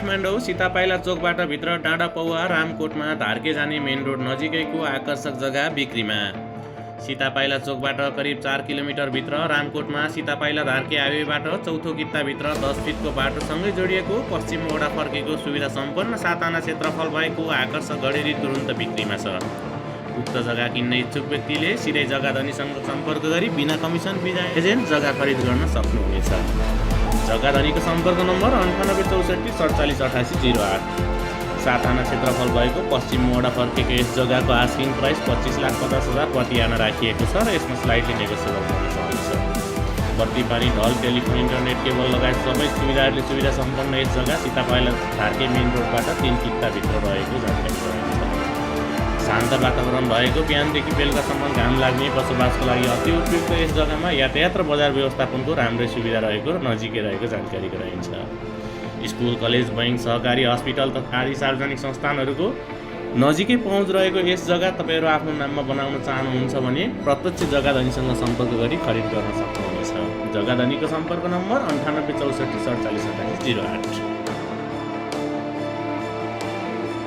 काठमाडौँ सीतापाइला चोकबाट भित्र डाँडा पौवा रामकोटमा धार्के जाने मेन रोड नजिकैको आकर्षक जग्गा बिक्रीमा। सीतापाइला चोकबाट करिब 4 किलोमिटर भित्र रामकोटमा सीतापाइला धार्के हाइवेबाट चौथो कित्ताभित्र 10 फिटको बाटोसँगै जोडिएको पश्चिम ओडा फर्केको सुविधा सम्पन्न 7 आना क्षेत्रफल भएको आकर्षक गडेरी तुरुन्त बिक्रीमा छ। उक्त जग्गा किन्न इच्छुक व्यक्तिले सिधै जग्गाधनीसँग सम्पर्क गरी बिना कमिसन बिना एजेन्ट जग्गा खरिद गर्न सक्नुहुनेछ। जग्गाधनीको सम्पर्क नम्बर 9864 47 88 08। 7 आना क्षेत्रफल भएको पश्चिम मोडा फर्केको यस जग्गाको आस्किङ प्राइस 25,50,000 प्रति आना राखिएको छ र यसमा स्लाइडली नेगोसिएबल गर्न सक्नुहुन्छ। बत्ती पानी ढल टेलिफोन इन्टरनेट केबल लगायत सबै सुविधाहरूले सुविधा सम्पन्न यस जग्गा सीतापाइला धार्के मेन रोडबाट 3 कित्ताभित्र रहेको जानकारी रहेको छ। शान्त वातावरण भएको बिहानदेखि बेलुकासम्म घाम लाग्ने बसोबासको लागि अति उपयुक्त यस जग्गामा यातायात र बजार व्यवस्थापनको राम्रै सुविधा रहेको र नजिकै रहेको जानकारी गराइन्छ। स्कुल कलेज बैंक सहकारी हस्पिटल तथा आदि सार्वजनिक संस्थानहरूको नजिकै पहुँच रहेको यस जग्गा तपाईँहरू आफ्नो नाममा बनाउन चाहनुहुन्छ भने प्रत्यक्ष जग्गाधनीसँग सम्पर्क गरी खरिद गर्न सक्नुहुनेछ। जग्गाधनीको सम्पर्क नम्बर 9864 47 88 08।